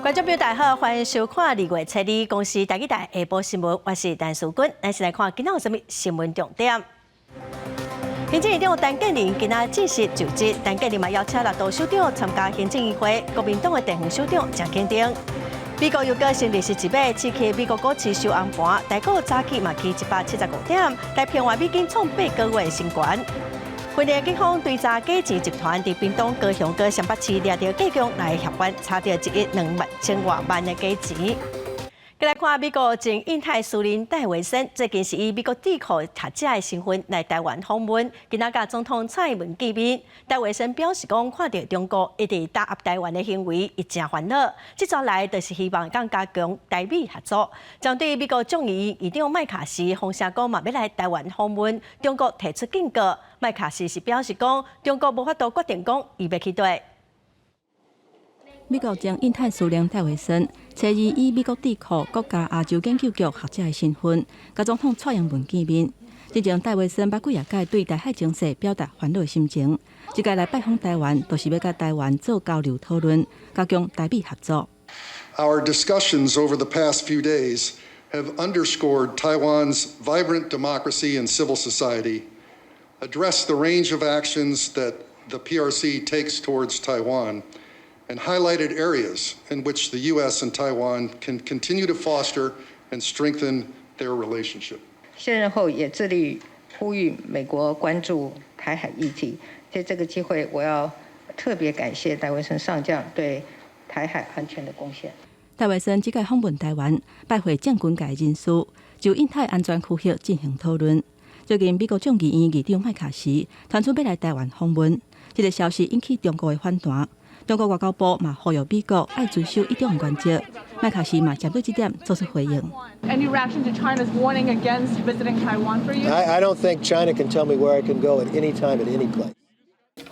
觀眾朋友大家好，歡迎收看2月初二公視台語台下晡新聞，我是陳淑君。咱先來看今仔有啥物新聞重點。行政院長陳建仁今仔正式就職，陳建仁嘛邀請六都首長參加行政院會，國民黨的地方首長誠肯定。美國油價升二十一碼，刺激美國股市收紅盤，台股早起嘛起175點，來平和美金創8個月新高。雲林警方追查假錢集團佇屏東、高雄、佮雙北市掠著計共來協辦，查著1億2萬千外萬的假錢。繼來看美國前印太司令戴維森，最近是以美國智庫學者的身份來台灣訪問，今仔佮總統蔡英文見面。戴維森表示講，看著中國一直打壓台灣的行為，伊誠煩惱。這逝來就是希望會加強台美合作。針對美國眾議院議長麥卡錫風聲講嘛欲來台灣訪問，中國提出警告。麥卡錫是表示講，中國無法度決定講伊欲去佗。美國前印太司令戴維森，初二以美國智庫國家亞洲研究局學者的身份，佮總統蔡英文見面。之前戴維森捌幾若擺對台海情勢表達煩惱的心情，這擺來拜訪台灣，就是欲佮台灣做交流討論，加強台美合作。 Our discussions over the past few days have underscored Taiwan's vibrant democracy and civil society, addressed the range of actions that the PRC takes towards Taiwan, and highlighted areas in which the U.S. and Taiwan can continue to foster and strengthen their relationship. 卸任後也致力呼籲美國關注台海議題。借這個機會，我要特別感謝戴維森上將對台海安全的貢獻。戴維森這擺訪問台灣，拜會政軍界人士，就印太安全區域進行討論。最近美國眾議院議長麥卡錫傳出欲來台灣訪問，這個消息引起中國的反彈。中國外交部嘛呼籲美國愛遵守一中原則。麥卡錫嘛針對這點做出回應。 Any reaction to China's warning against visiting Taiwan for you? I don't think China can tell me where I can go at any time at any place.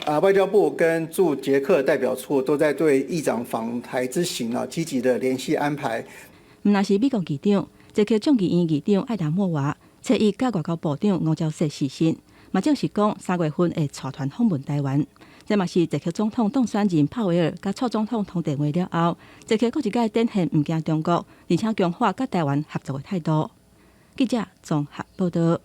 啊，外交部跟駐捷克代表處都在對議長訪台之行啊，積極的聯繫安排。毋但是美國議長，捷克眾議院議長艾達莫娃，初一佮外交部長吳釗燮視訊，嘛證實講3月份會帶團訪問台灣。這嘛是捷克總統當選人帕維爾佮蔡總統通電話了後，捷克閣一擺展現毋驚中國，而且強化佮台灣合作的態度。記者綜合報道。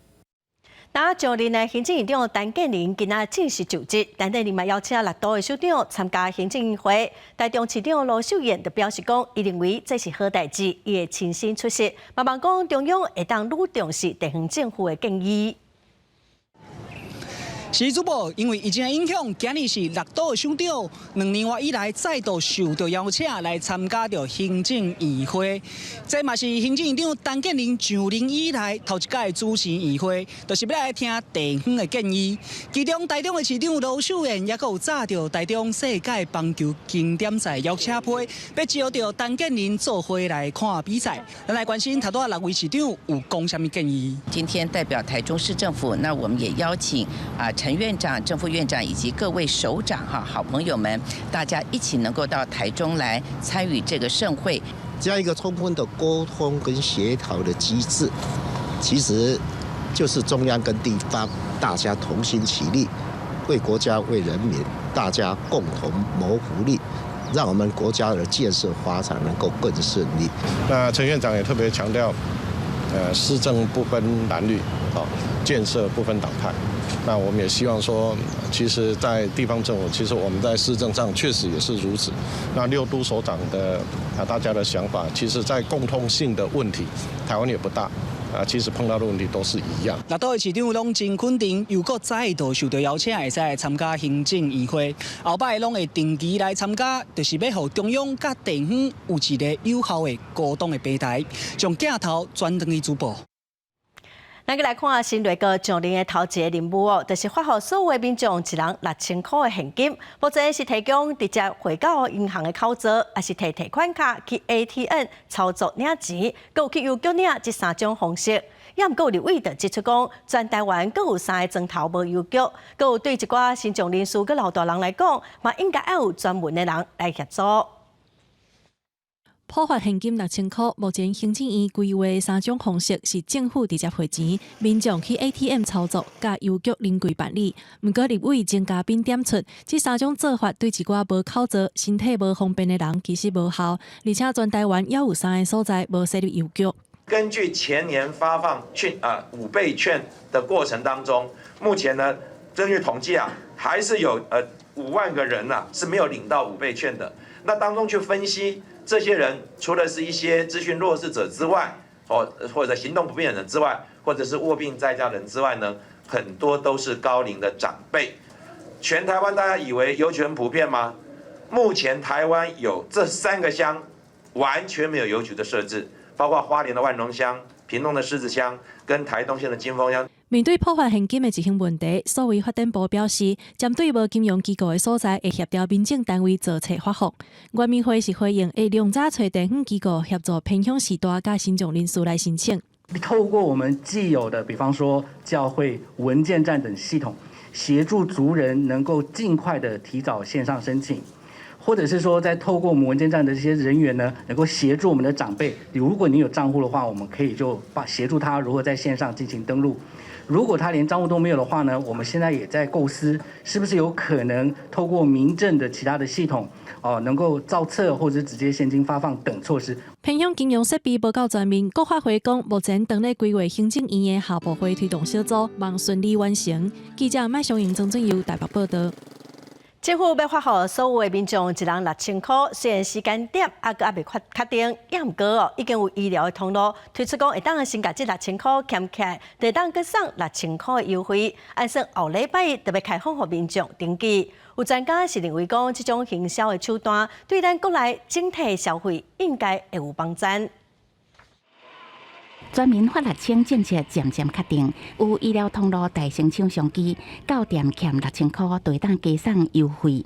那上任的行政院長陳建仁今仔正式就職，陳建仁嘛邀請六都的首長參加行政院會。台中市長盧秀燕就表示講，伊認為這是好代誌，伊會親身出席，嘛望講中央會當愈重視地方政府的建議。是主播，因為疫情的影響，今日是六都的首長2年外以來再度受到邀請來參加著行政院會。這嘛是行政院長陳建仁上任以來頭一擺主持院會，就是欲來聽地方的建議。其中台中的市長盧秀燕也閣有紮著台中世界棒球經典賽邀請批，欲招著陳建仁做伙來看比賽。咱來關心頭拄仔六位市長有講啥物建議。今天代表台中市政府，那我們也邀請啊陳院長、正副院長以及各位首長哈，好朋友們，大家一起能夠到台中來參與這個盛會。這樣一個充分的溝通跟協調的機制，其實就是中央跟地方大家同心齊力，為國家為人民，大家共同謀福利，讓我們國家的建設發展能夠更順利。那陳院長也特別強調，施政不分藍綠，啊，建設不分黨派。那我們也希望說，其實，在地方政府，其實我們在施政上確實也是如此。那六都首長的啊，大家的想法，其實，在共通性的問題，台灣也不大啊，其實碰到的問題都是一樣。六都的市長攏真肯定，又閣再度受到邀請，會使來參加行政院會，後擺攏會定期來參加，就是欲予中央佮地方有一個有效的溝通的平台，將鏡頭轉轉去主播。咱閣來看新內閣上任的頭一个任務哦，就是發予所有民眾一人6000箍的現金，目前是提供直接匯到銀行的口座，抑是提提款卡去 ATM 操作領錢，閣有去郵局領這三種方式。也毋過立委就指出講，全台灣閣有三个莊頭無郵局，閣有對一寡身障人士佮老大人來講，嘛應該愛有專門的人來協助。普發現金6000箍，目前行政院規劃三種方式是政府直接匯錢，民眾去 ATM 操作，佮郵局臨櫃辦理。毋過立委曾嘉賓點出，這三種做法對一寡無口座、身體無方便的人其實無效，而且全台灣猶有三个所在無設立郵局。根據前年發放券啊5倍券的過程當中，目前呢，根據統計啊，還是有5萬個人啊是沒有領到五倍券的。那當中去分析，這些人除了是一些資訊弱勢者之外，或者行動不便的人之外，或者是臥病在家人之外呢，很多都是高齡的長輩。全台灣大家以為郵局很普遍嗎？目前台灣有這三個鄉完全沒有郵局的設置，包括花蓮的萬榮鄉、屏東的獅子鄉跟台東縣的金峰鄉。面對普發現金的執行問題，數位發展部表示，針對無金融機構的所在，會協調民政單位做冊發放。原民會是回應，會量早揣地方機構協助偏鄉序大佮身障人士來申請。透過我們既有的，比方說教會文件站等系統，協助族人能夠盡快的提早線上申請，或者是說，在透過我們文件站的這些人員呢，能夠協助我們的長輩。如果你有賬戶的話，我們可以就把協助他如何在線上進行登錄。如果他連賬戶都沒有的話呢，我們現在也在構思，是不是有可能透過民政的其他的系統，哦，能夠造冊或者直接現金發放等措施。偏鄉金融設備無夠全面，國發會講，目前當咧規劃行政院的下部會推動小組，望順利完成。記者麥松英、曾俊佑台北報道。政府欲發予所有的民眾一人6000箍，雖然時間點猶閣猶未確定，也毋過哦，已經有醫療的通路推出講會當先共這六千箍儉起來，就會當閣送六千箍的優惠。按算後禮拜一特別開放予民眾登記。有專家是認為講，這種行銷的手段對咱國內整體消費應該會有幫助。全民發六千政策漸漸確定，有醫療通路代先搶商機，到店儉六千箍，就會當加送優惠。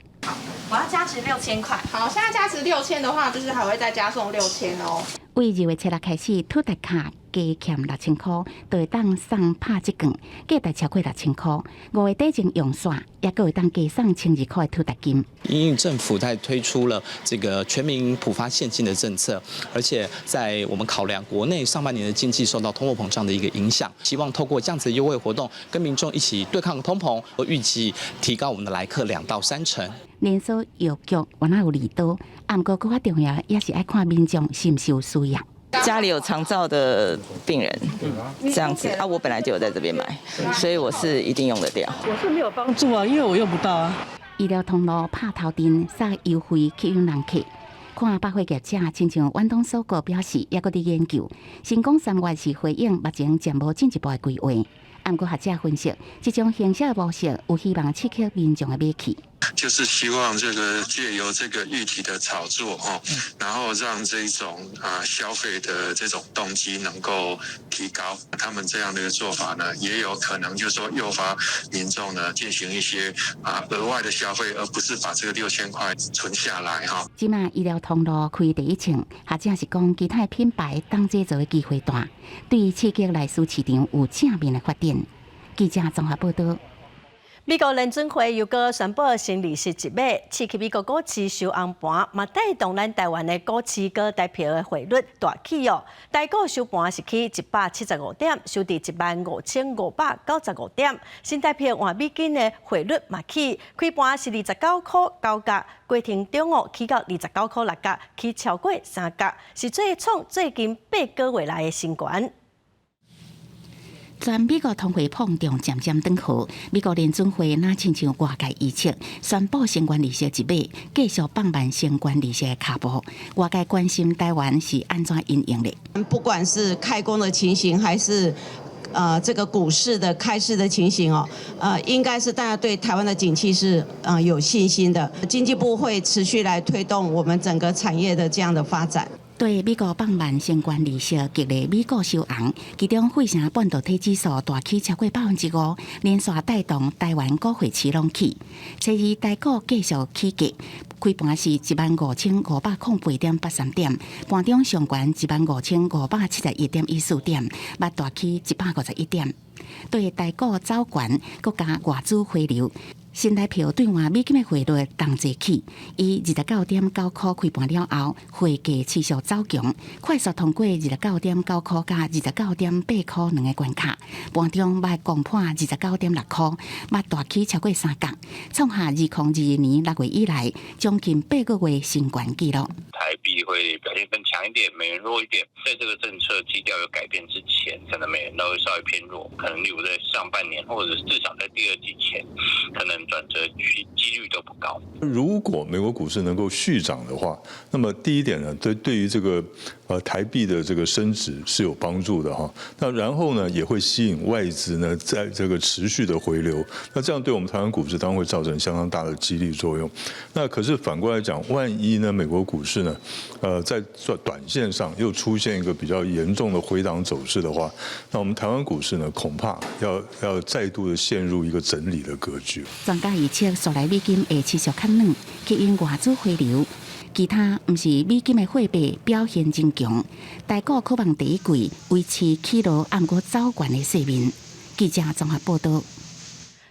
我要加值六千塊。好，現在加值六千的話，就是還會再加送六千哦。為2月7日開始，土特卡加儉六千箍，就會當送拍折券，價值超過六千箍。5月底前用煞，猶閣會當加送1200箍的土特金。因為政府在推出了這個全民普發現金的政策，而且在我們考量國內上半年的經濟受到通貨膨脹的一個影響，希望透過這樣子的優惠活動，跟民眾一起對抗通膨，預計提高我們的來客2到3成。連鎖藥局原來有利多，毋過閣較重要，也是愛看民眾是毋是有需要。家裡有長照的病人，這樣子啊，我本來就有在這邊買，所以我是一定用得掉。我是沒有幫助啊，因為我用不到啊。醫療通路拍頭陣，送優惠吸引人客。看百貨業者，親像遠東所購表示，猶閣佇研究。先講3月是回應目前暫無進一步的規劃。毋過學者分析，這種行銷模式有希望刺激民眾的買氣。就是希望這個借由這個議題的炒作，哦，然後讓這種啊消費的這種動機能夠提高。他們這樣的一個做法呢，也有可能就是說誘發民眾呢進行一些啊額外的消費，而不是把這個六千塊存下來哈。這馬醫療通路開第一槍，或者是講其他品牌當這做的機會大，對刺激內需市場有正面的發展。記者綜合報道。美國聯準會又閣宣布升利息一碼，刺激美國股市收紅盤，嘛帶動咱台灣的股市佮台幣的匯率大起哦。台股收盤是起175點，收佇15,595點。新台幣換美金的匯率嘛起，開盤是29箍9角，過程中哦起到29箍6角，起超過3角，是做創最近8個月來的新高。全美國通貨膨脹漸漸轉好，美國聯準會若親像外界預測，宣布升懸利息一碼，繼續放慢升懸利息的跤步。外界關心台灣是按怎因應的？不管是開工的情形，還是這個股市的開市的情形哦，應該是大家對台灣的景氣是有信心的。經濟部會持續來推動我們整個產業的這樣的發展。對美國放慢升懸利息，激勵美股收紅，其中費城半導體指數大起超過5%，連續帶動台灣股匯市攏起。初二台股繼續起價，開盤是15,508.83點，盤中上懸15,571.14點，嘛大起151點。對台股走懸，閣加外資回流。新台票對換美金的匯率同齊起，以29.9箍開盤了後，匯價持續走強，快速通過29.9箍佮29.8箍兩个關卡，盤中欲攻破29.6箍，欲大起超過三角，創下2022年6月以來將近8個月新懸紀錄。台幣會表現更強一點，美元弱一點。在這個政策基調有改變之前，可能美元都會稍微偏弱，可能例如在上半年，或者至少在第二季前，可能轉折幾率都不高。如果美國股市能夠續漲的話，那麼第一點呢，對於這個台幣的這個升值是有幫助的哈。那然後呢，也會吸引外資呢，在這個持續的回流。那這樣對我們台灣股市當然會造成相當大的激勵作用。那可是反過來講，萬一呢，美國股市呢，在短線上又出現一個比較嚴重的回檔走勢的話，那我們台灣股市呢，恐怕要再度的陷入一個整理的格局。專家預測，紲來美金會持續較軟，吸引外資回流。其他毋是美金的貨幣表現真強，台股可望第一季維持起落，毋過走懸的勢面。記者綜合報道。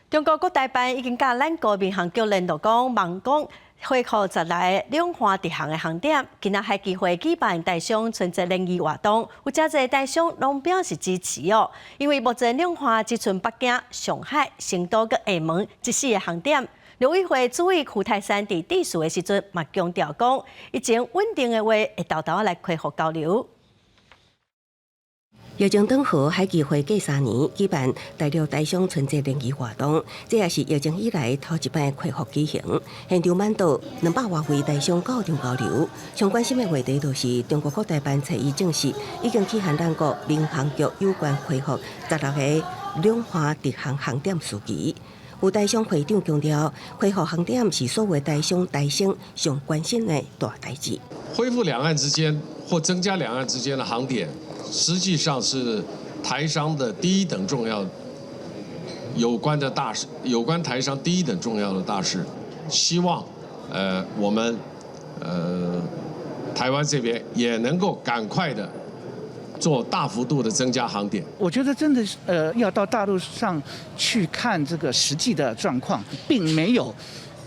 中國國台辦已經佮咱國民航局聯絡講，望講恢復十六个兩岸直航的航點，今仔海基會舉辦台商春節聯誼活動，有誠濟台商攏表示支持哦。因為目前兩岸只賰北京、上海、成都佮廈門這四个航點。陸委會主委邱太三佇致辭的時陣嘛強調講，疫情穩定的話，會沓沓來恢復交流。疫情轉好，海基會隔3年舉辦大陸台商春節聯誼活動，這也是疫情以來頭一擺恢復舉行。現場滿到200外位台商到場交流。上關心的話題就是中國國台辦初一證實，已經去函咱國民航局有關恢復十六个兩岸直航航點事宜。有台商會長強調，恢復航點是所有台商台生上關心的大代誌。恢復兩岸之間或增加兩岸之間的航點，實際上是台商的第一等重要有關的大事，有關台商第一等重要的大事。希望，我們，台灣這邊也能夠趕快的做大幅度的增加航點。我覺得真的是，要到大陸上去看這個實際的狀況，並沒有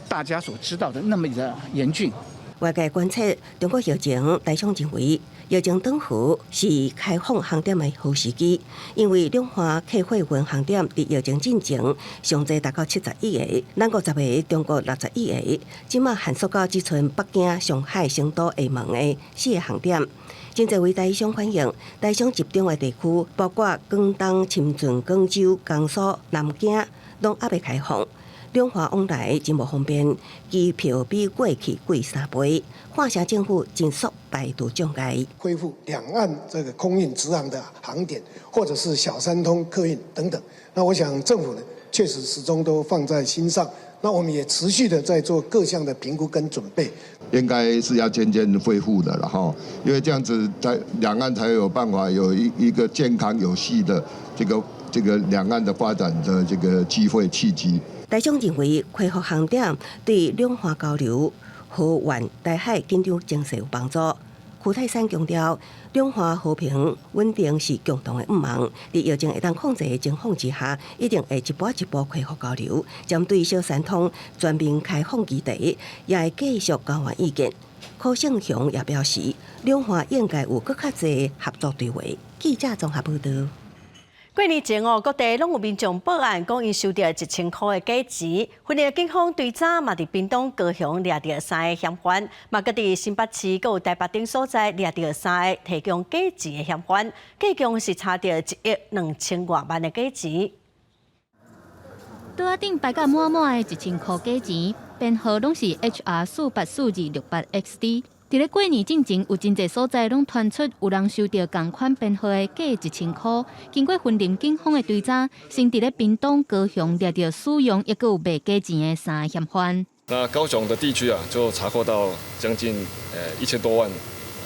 大家所知道的那麼的嚴峻。外界觀測中國疫情，台商認為疫情轉好是開放航點的好時機，因為兩岸客貨運航點佇疫情進前上濟達到71個，咱國十个，中國61個，這馬限縮到只賰北京、上海、成都、廈門的四个航點。真濟位台商反映，台商集中的地區，包括廣東、深圳、廣州、江蘇、南京，攏猶未開放。兩岸往來真無方便，機票比過去貴3倍。漢城政府盡速排除障礙，恢復兩岸這個空運直航的航點，或者是小三通客運等等。那我想政府呢，確實始終都放在心上。那我們也持續的在做各項的評估跟準備。應該是要漸漸恢復的了哈，因為這樣子在兩岸才有辦法有一個健康有序的這個兩岸的發展的這個機會契機。台商認為恢復航點對兩岸交流、和緩台海緊張情勢有幫助。邱太三強調，兩岸和平穩定是共同的願望。佇疫情會當控制的情況之下，一定會一步一步恢復交流。針對小三通全面開放議題，也會繼續交換意見。柯勝雄也表示，兩岸應該有閣較濟合作對話。記者綜合報導。過年前哦，各地攏有民眾報案，講𪜶收著1000箍的假錢。雲林警方對昨嘛佇屏東、高雄掠著三個嫌犯，嘛閣佇新北市閣有台北等所在掠著三个提供假錢的嫌犯，計共是查著1億2千外萬的假錢。桌仔頂擺甲滿滿的1000箍假錢，編號攏是 HR484268XD。佇咧過年進前，有真濟所在攏傳出有人收著仝款編號的假1000箍。經過雲林警方的追查，先佇咧屏東、高雄掠著使用，抑閣有賣假錢的三个嫌犯。那高雄的地區啊，就查獲到將近1000多萬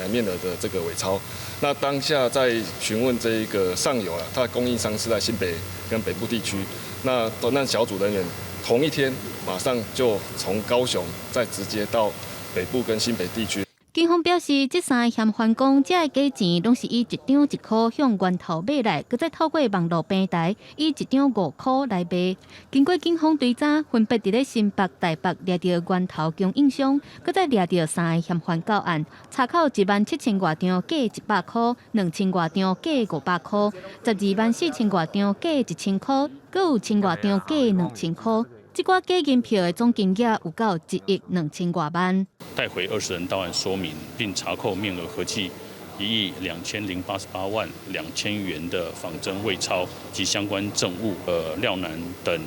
面額的這個偽鈔。那當下在詢問這一個上游啊，它的供應商是在新北跟北部地區。那專案小組人員同一天馬上就從高雄再直接到北部跟新北地區。警方表示，這三個嫌犯講，這个假錢攏是以一張一箍向源頭買來，閣再透過網路平台以一張五箍來賣。經過警方追查，分別佇咧新北、台北掠著源頭供應商，閣再掠著三个嫌犯到案，查扣1萬7千外張假100箍，2000外張假500箍，12萬4千外張假1000箍，閣有千外張假2000箍。這寡假銀票的總金額有夠1億2千外萬。帶回20人到案說明，並查扣面額合計1億2088萬2千元的仿真偽鈔及相關證物。廖男等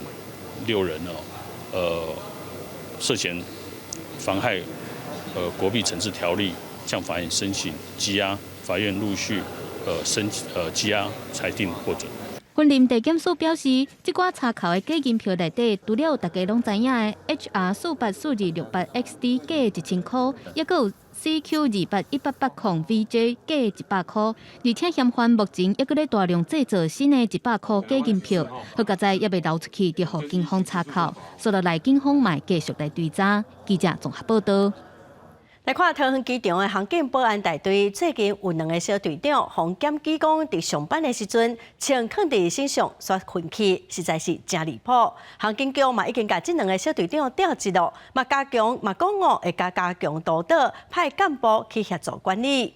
六人哦，涉嫌妨害國幣懲治條例，向法院申請羈押，法院陸續羈押裁定獲准。雲林地檢署表示，這寡查扣的假銀票內底，除了大家攏知影的 HR 484268XD 假1000箍，抑閣有 CQ 281880 VJ 假100箍，而且嫌犯目前抑閣咧大量製造新的100箍假銀票，好佳哉猶未流出去，就予警方查扣。所以來警方嘛繼續來追查。記者綜合報道。來看桃園機場的航警保安大隊，最近有兩个小隊長，予檢舉講，佇上班的時陣，槍囥佇身上煞睏去，實在是誠離譜。航警局嘛已經共這兩个小隊長調職囉，嘛加強嘛講哦，會加強督導，派幹部去協助管理。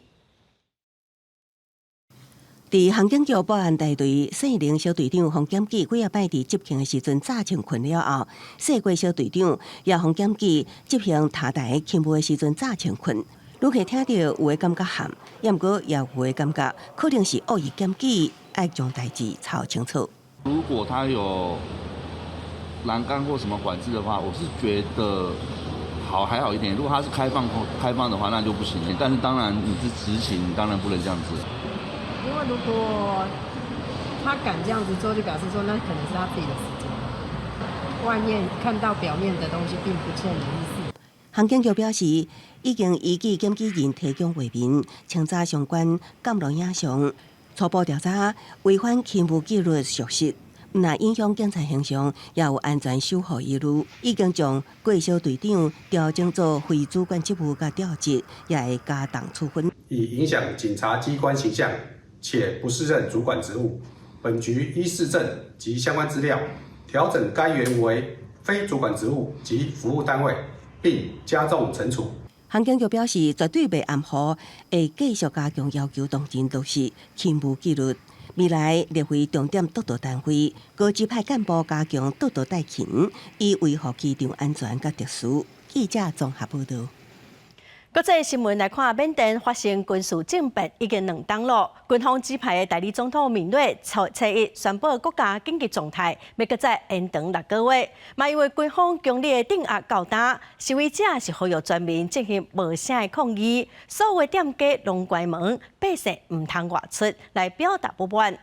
佇航警局保安大隊姓林小隊長予檢舉幾仔擺佇執勤的時陣詐槍睏了後，姓郭小隊長也予檢舉執行塔台勤務的時陣詐槍睏。旅客聽著有的感覺譀，也毋過也有的感覺可能是惡意檢舉，愛將代誌查清楚。如果他有欄杆或什麼管制的話，我是覺得好還好一點。如果他是開放的話，那就不行。但是當然你是執勤，當然不能這樣子。因為如果他敢這樣子做，就表示說那可能是他自己的時間。外面看到表面的東西，並不見得是。航警局表示，已經依據檢舉人提供畫面，清查相關監錄影像，初步調查違反勤務紀律屬實，毋但影響警察形象，也有安全守護疑慮。已經將郭小隊長調整做非主管職務佮調職，也會加重處分。以影響警察機關形象，且不適任主管職務，本局依事證及相關資料調整該員為非主管職務及服務單位，並加重懲處。航警局表示，絕對袂含糊，會繼續加強要求同仁落實勤務紀律。未來列為重點督導單位，閣指派幹部加強督導帶勤，以維護機場安全佮秩序。記者綜合報道。國際新聞來看，緬甸發生軍事政變已經2冬囉。軍方指派的代理總統敏瑞初一宣布國家緊急狀態，欲閣再延長6個月。嘛，因為軍方強力的鎮壓夠大，示威者是呼籲全民進行無聲的抗議，所有的店家攏關門，百姓毋通外出來表達不滿。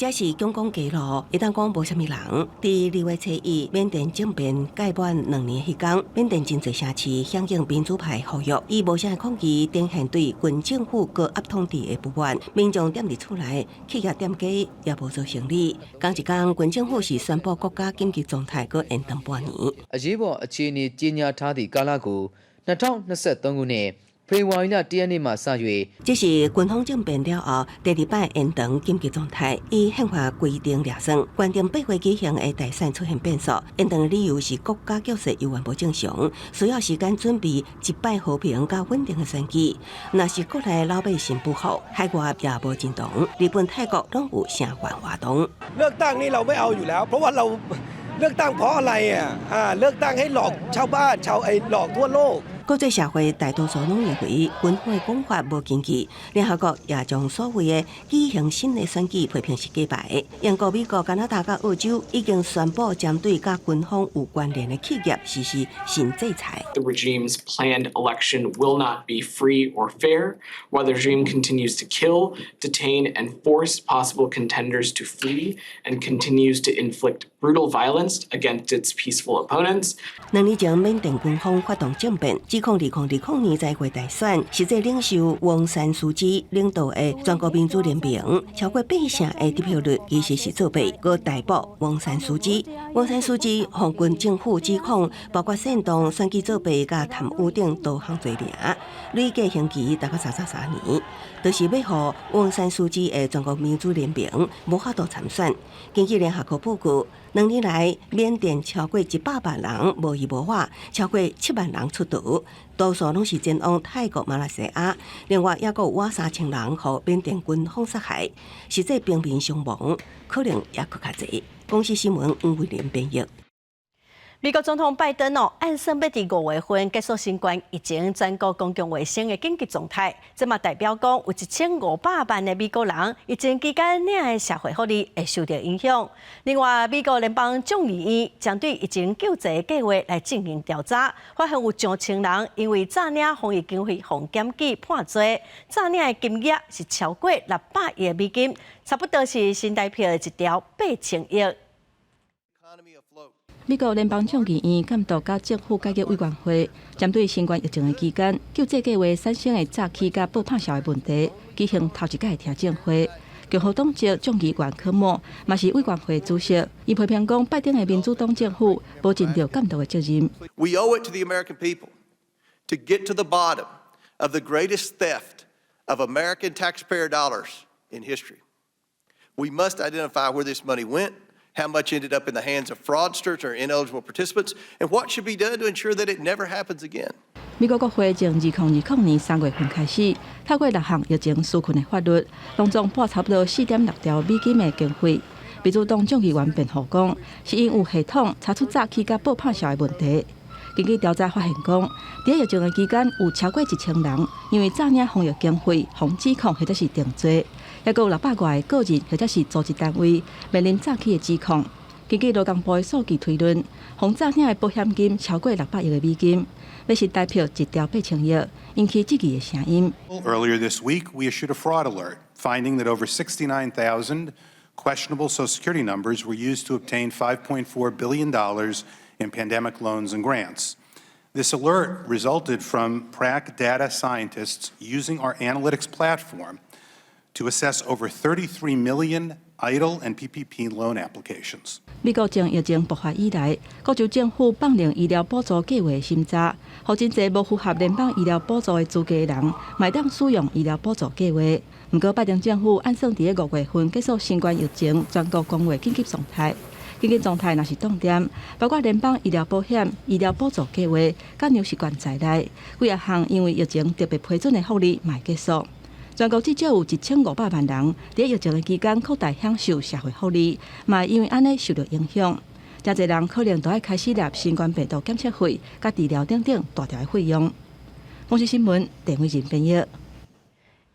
這是仰光街路，會當講無啥物人。佇2月初1，緬甸政變屆滿2年彼工，緬甸真濟城市響應民主派呼籲，以無聲的抗議展現對軍政府高壓統治的不滿。民眾踮佇厝內，企業店家也無做生理。仝一工，軍政府是宣布國家緊急狀態，閣延長半年。 အရေးပေါ်အခြေအနေကြေညာထားသည့်ကာလကို2023ခုနှစ်ဖေဖော်ဝါရီလ1ရက်နေ့မှစ၍ 這是軍方政變了後第二擺延長緊急狀態，依憲法規定掠算，原定8月舉行的大選出現變數，延長的理由是國家局勢猶原無正常，需要時間準備一擺和平佮穩定的選舉。若是國內老百姓不服，海外也無認同，日本、泰國攏有聲援活動。 เลือกตั้งนี่เราไม่เอาอยู่แล้ว เพราะว่าเราเลือกตั้งเพราะอะไรอ่ะอ่าเลือกตั้งให้หลอกชาวบ้านชาวไอ้หลอกทั่วโลก 國際社會大多數攏認為軍方的講法無根據，聯合國也將所謂的舉行新的選舉批評是假牌。英國、美國、加拿大佮澳洲已經宣布針對佮軍方有關聯的企業實施新制裁。 The regime's planned election will not be free or fair, while the regime continues to kill, detain, and force possible contenders to flee, and continues to inflict brutal violence against its peaceful opponents. 2年前，緬甸軍方發動政變，指控2020年在國大選，實際領袖翁山蘇姬領導的全國民主聯盟超過八成的得票率，其實是作弊，閣逮捕翁山蘇姬。翁山蘇姬予軍政府指控，包括煽動選舉作弊佮貪污等多項罪名，累計刑期達到33年，就是欲予翁山蘇姬的全國民主聯盟無法度參選。根據聯合國報告，2年來緬甸超過100萬人無依無靠，超過7萬人出逃，多數攏是前往泰國、馬來西亞。另外，抑閣有倚3000人予緬甸軍方殺害，實際平民傷亡可能抑閣較濟。公視新聞黃慧玲編譯。美國總統拜登哦，按算欲佇5月份結束新冠疫情全國公共衛生的緊急狀態，這嘛代表講有1500萬的美國人疫情期間領的社會福利會受到影響。另外，美國聯邦眾議院將對疫情救濟計劃來進行調查，發現有上千人因為詐領防疫經費予檢舉判罪，詐領的金額是超過600億美金，差不多是新台幣的一兆八千億。美國聯邦眾議院監督佮政府改革委員會針對新冠疫情的期間救濟計劃產生的詐欺佮報拍數的問題，舉行頭一擺聽證會。共和黨籍眾議員科莫嘛是委員會主席，伊批評講拜登的民主黨政府無盡著監督的責任。 We owe it to the American people to get to the bottom of the greatest theft of American taxpayer dollars in history. We must identify where this money went, how much ended up in the hands of fraudsters or ineligible participants, and what should be done to ensure that it never happens again. 美國國會從2020年3月份開始，透過六項疫情紓困的法律，攏總撥差不多4.6兆美金的經費。民主黨眾議員辯護講，是𪜶有系統查出詐欺佮報拍數的問題。根據調查發現講，佇疫情的期間，有超過1000人因為詐領防疫經費，予指控或者是定罪，抑閣有600外個個人或者是組織單位面臨詐欺的指控。根據勞工部的數據推論，予詐領的保險金超過600億美金，欲新台幣1兆8千億，引起質疑的聲音。 Earlier this week, we issued a fraud alert, finding that over 69,000 questionable Social Security numbers were used to obtain $5.4 billion in pandemic loans and grants. This alert resulted from PRAC data scientists using our analytics platform to assess over 33 million EIDL and PPP loan applications. 美國從疫情爆發以來，各州政府放任醫療補助計劃審查，予真濟無符合聯邦醫療補助的資格的人，嘛會當使用醫療補助計劃。毋過，拜登政府按算佇5月份結束新冠疫情全國公衛緊急狀態。緊急狀態若是凍定，包括聯邦醫療保險、醫療補助計劃、佮糧食券在內，幾仔項因為疫情特別批准的福利嘛會結束。全國至少有1500萬人佇疫情的期間擴大享受社會福利，嘛因為按呢受著影響。誠濟人可能都愛開始納新冠病毒檢測費、佮治療等等大條的費用。公視新聞，鄭偉仁編譯。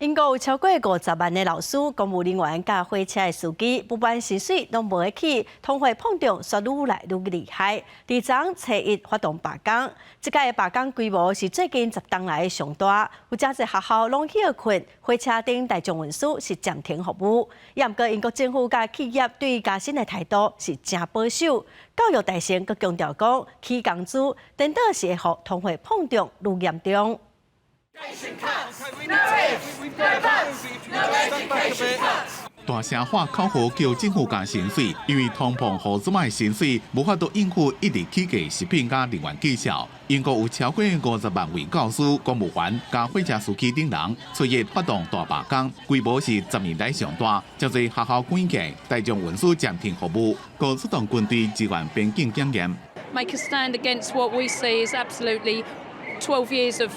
英國有超過50萬的老師、公務人員佮火車的司機，不滿薪水攏無起，通貨膨脹煞愈來愈厲害。佇昨初一發動罷工，這擺的罷工規模是最近10冬來上大，有誠濟學校攏歇睏，火車等大眾運輸是暫停服務。也毋過英國政府佮企業對加薪的態度是誠保守。教育大臣閣強調講，起工資顛倒是會予通貨膨脹愈嚴重。No ifs, no buts, no education cuts. 大聲喊口號叫政府加薪水，因為通膨予這擺薪水無法度應付一直起價食品佮能源價數。英國有超過50萬位教師、公務員佮火車司機等人初一發動大罷工，規模是10年來上大，誠濟學校關起，大眾運輸暫停服務，閣出動軍隊支援邊境檢驗。 Make a stand against what we see is absolutely 12 years of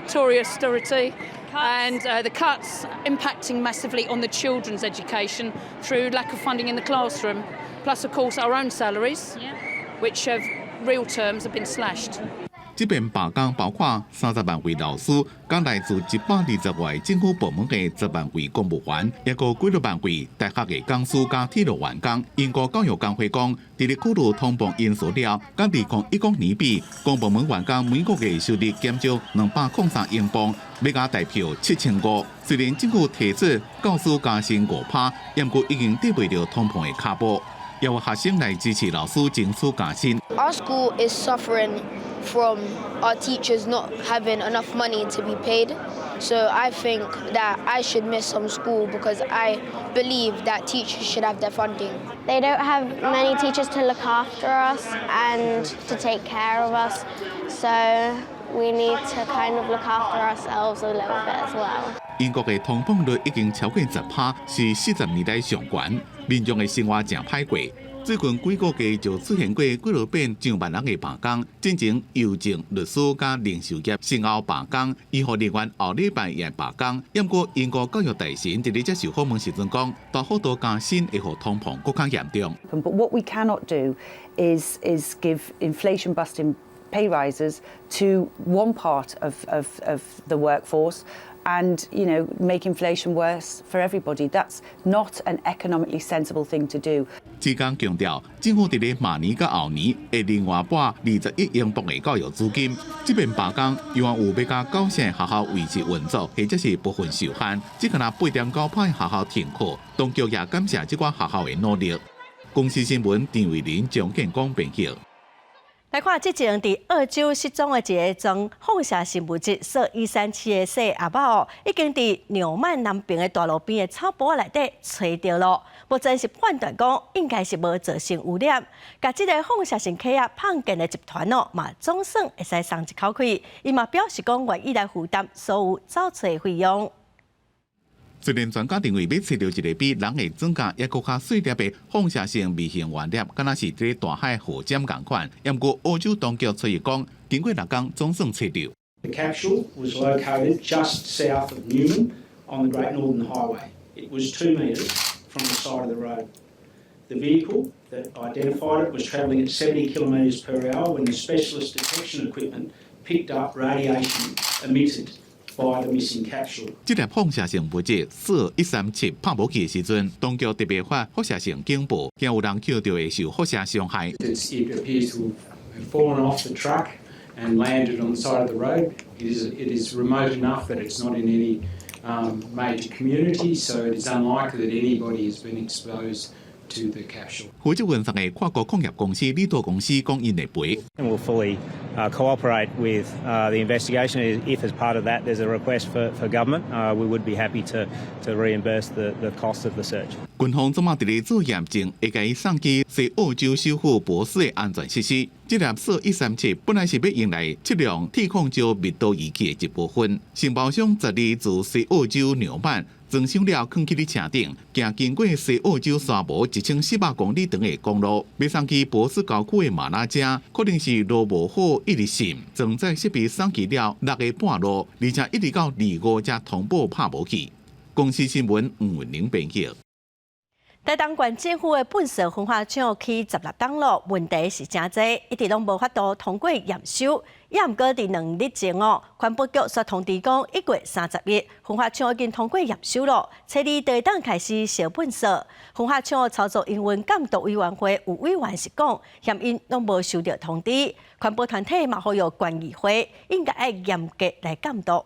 Tory austerity and the cuts impacting massively on the children's education through lack of funding in the classroom, plus, of course, our own salaries, which have real terms have been slashed. 這遍罷工包括30萬位老師，佮來自120外政府部門的10萬位公務員，抑閣幾若萬位大學的講師佮鐵路員工。英國教育工會講，佇咧考慮通膨因素了，佮2019年比，公部門員工每個月收入減少203英鎊，欲加台幣7500。雖然政府提出教師加薪5趴，毋過已經綴袂著通膨的跤步，也有學生來支持老師爭取加薪。 Our school is suffering From our teachers not having enough money to be paid. So I think that I should miss some school because I believe that teachers should have their funding. They don't have many teachers to look after us and to take care of us, so we need to kind of look after ourselves a little bit as well. 英國的通膨率已經超過10%，是40年來上懸，民眾的生活誠歹過。最近幾個月就出現過幾落遍上萬人的罷工，進前郵政、律師佮零售業先後罷工，醫護人員後禮拜也罷工。毋過英國教育大臣佇咧接受訪問時陣講，大幅度加薪會予通膨閣較嚴重。 But what we cannot do is give inflation busting pay rises to one part of the workforce and make inflation worse for everybody. That's not an economically sensible thing to do. 志剛強調，政府佇咧明年佮後年會另外撥21億英鎊的教育資金。這遍罷工猶原有欲共九成學校維持運作，或者是部分受限，只干焦8.9%學校停課。當局也感謝這寡學校的努力。公視新聞陳慧琳、張建光編譯。來看這前佇澳洲失蹤的一个裝放射性物質銫137的細阿某，已經佇紐曼南爿的大路邊的草埔內底揣著囉。目前是判斷講應該是無造成污染。共這个放射性契約碰見的集團哦，嘛總算會使鬆一口氣。伊嘛表示講願意來負擔所有找揣費用。雖然專家認為欲揣著一个比人的指甲猶閣較細粒的放射性微型原粒，敢若是佇咧大海河尖仝款。毋過澳洲當局吹講，經過6工總算揣著。 The capsule was located just south of Newman on the Great Northern Highway. It was 2 metres from the side of the road. The vehicle that identified it was travelling at 70 kilometres per hour when the specialist detection equipment picked up radiation emitted by the missing capsule. 這粒放射性物質銫137拍無去的時陣，當局特別發放射性警報，驚有人抾著會受輻射傷害。 It appears to have fallen off the truck and landed on the side of the road. It is remote enough that it's not in any major community, so it is unlikely that anybody has been exposed to the capsule. 負責運送的跨國礦業公司李多公司講，𪜶會賠。 And we'll fully cooperate with the investigation. If, as part of that, there's a request for government, we would be happy to reimburse the cost of the search. 軍方這馬佇咧做驗證，會共伊送去西澳洲首府珀斯的安全設施。這粒銫137本來是欲用來測量鐵礦石密度儀器的一部分。承包商12自西澳洲紐曼裝箱了，囥去咧車頂，行經過西澳洲沙漠1400公里長的公路，欲送去珀斯郊區的馬拉加，可能是落無雨一直滲，裝載設備送去了6個半路，而且一直到25才通報拍無去。公視新聞吳文玲編譯。台東縣政府的糞埽焚化廠起16冬囉，問題是誠濟，一直攏無法度通過驗收。也毋過佇2日前哦，環保局煞通知講，1月30日焚化廠已經通過驗收囉，初二就會當開始燒糞埽。焚化廠操作營運監督委員會有委員是講，嫌𪜶攏無收著通知，環保團體嘛呼籲縣議會應該愛嚴格來監督。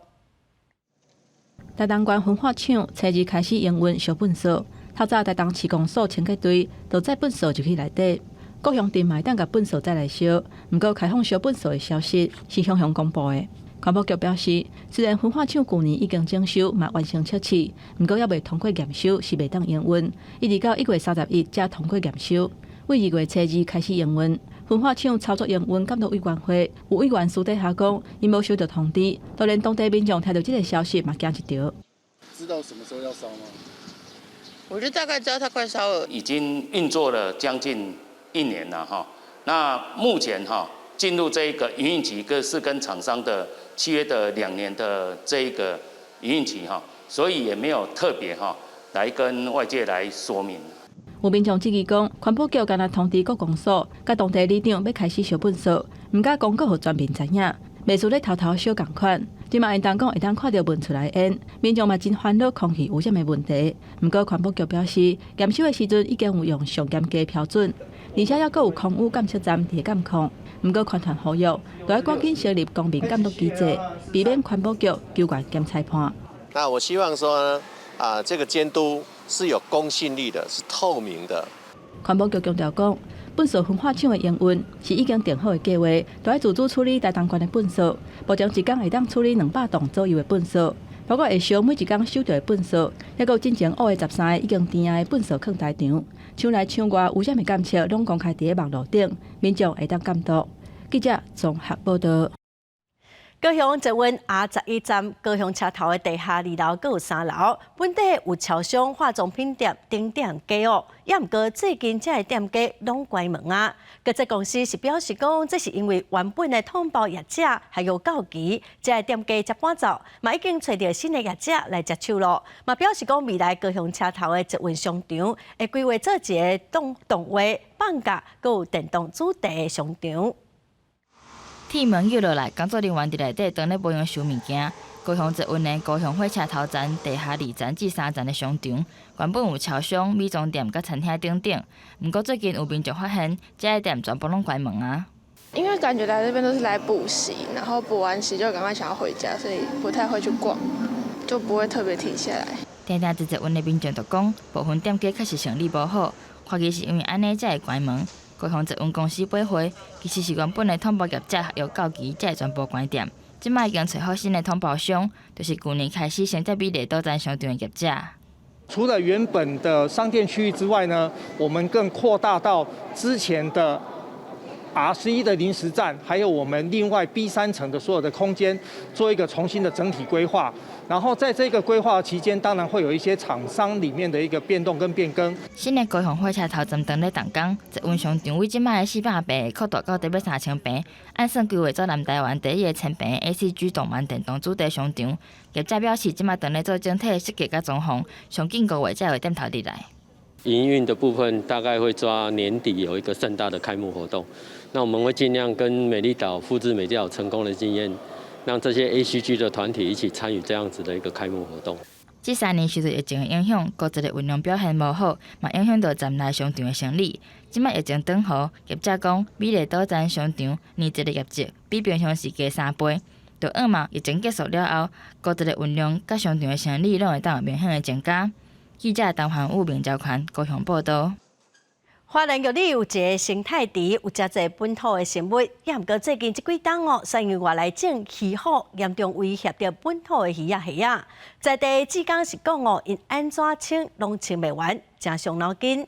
台東縣焚化廠初二開始營運燒糞埽。透早台東市公所清潔隊就載糞埽入去內底，各鄉鎮嘛會當共糞埽載來燒。毋過開放燒糞埽的消息是雄雄公布的。環保局表示，雖然焚化廠舊年已經整修，嘛完成測試，毋過猶未通過驗收，是袂當營運。一直到1月31日才通過驗收，對2月初二開始營運。焚化廠操作營運監督委員會有委員私底下講，𪜶無收到通知，就連當地民眾聽著這个消息嘛驚一趒。知道什麼時候要燒嗎？我就大概知道它快燒了。已經運作了將近一年了哈，那目前哈進入這一個營運期，個是跟廠商的契約的2年的這一個營運期哈，所以也沒有特別哈來跟外界來說明。有民眾質疑講，環保局干焦通知各公所，佮當地里長欲開始燒糞埽，毋敢公告予全民知影，袂輸咧偷偷燒仝款。這馬𪜶當講會當看著聞出來煙，民眾嘛真煩惱空氣污染的問題。毋過環保局表示，驗收的時陣已經有用上嚴格標準，而且猶閣有空污監測站佇監控。毋過環團呼籲，著愛趕緊成立公民監督機制，避免環保局糾懸兼裁判。那我希望說呢，啊，這個監督是有公信力的，是透明的。環保局強調講，糞埽焚化廠的營運是已經定好的計劃，著愛自主處理臺東縣的糞埽，目前一工會當處理200噸左右的糞埽，包括會燒每一工收著的糞埽，抑閣有進前5月13日已經填的糞埽囥台場，廠內廠外污染的監測攏公開佇咧網路頂，民眾會當監督。記者綜合報導。高雄捷運 R11站高雄車頭的地下二樓，閣有三樓，本底有超商、化妝品店等店家哦。也毋過最近這个店家攏關門啊。高捷公司是表示講，這是因為原本的統包業者還有到期，這个店家才搬走，嘛已經揣著新的業者來接手囉。嘛表示講，未來高雄車頭的捷運商場會規劃做一个動動畫、放假，閣有電動主題的商場。鐵門扭落來，工作人員佇內底當咧無閒收物件。高雄捷運的高雄火車頭站地下二層至三層的商場，原本有超商、美妝店佮餐廳等等。毋過最近有民眾發現，這个店全部攏關門啊。因為感覺來這邊都是來補習，然後補完習就趕快想要回家，所以不太會去逛，就不會特別停下來。定定坐捷運的民眾就講，部分店家確實生意無好，懷疑是因為按呢才會關門。高雄捷運公司回覆，其實是原本的統包業者合約到期，才會全部關店。這擺已經揣好新的統包商，就是舊年開始先接美麗島站商場的業者。除了原本的商店區域之外呢，我們更擴大到之前的 R11的臨時站，還有我們另外 B3層的所有的空間，做一個重新的整體規劃。然後在這個規劃期間，當然會有一些廠商裡面的一個變動跟變更。新的高雄火車頭站當咧動工，捷運商場為這擺的400坪擴大到得欲3000坪，按算規劃做南台灣第一个1000坪 ACG 動漫電動主題商場。業者表示，這擺當咧做整體設計佮裝潢，上緊5月才會店頭入來。營運的部分大概會抓年底有一個盛大的開幕活動，那我們會盡量跟美麗島複製美麗島成功的經驗，讓這些 ACG 的團體一起參與這樣子的一個開幕活動。這3年受著疫情的影響，高捷的運量表現無好，嘛影響著站內商場的生意。這擺疫情轉好，業者講美麗島站商場年一的業績比平常時加3倍。就向望疫情結束了後，高捷的運量佮商場的生意攏會當有明顯的增加。記者陳環武、明昭權高雄報導。花蓮玉里有一个生態池，有誠濟本土的生物，也毋過最近這幾冬哦，因為外來種魚虎嚴重威脅著本土的魚仔蝦仔。在地志工是講哦，𪜶按怎清攏清袂完，誠傷腦筋。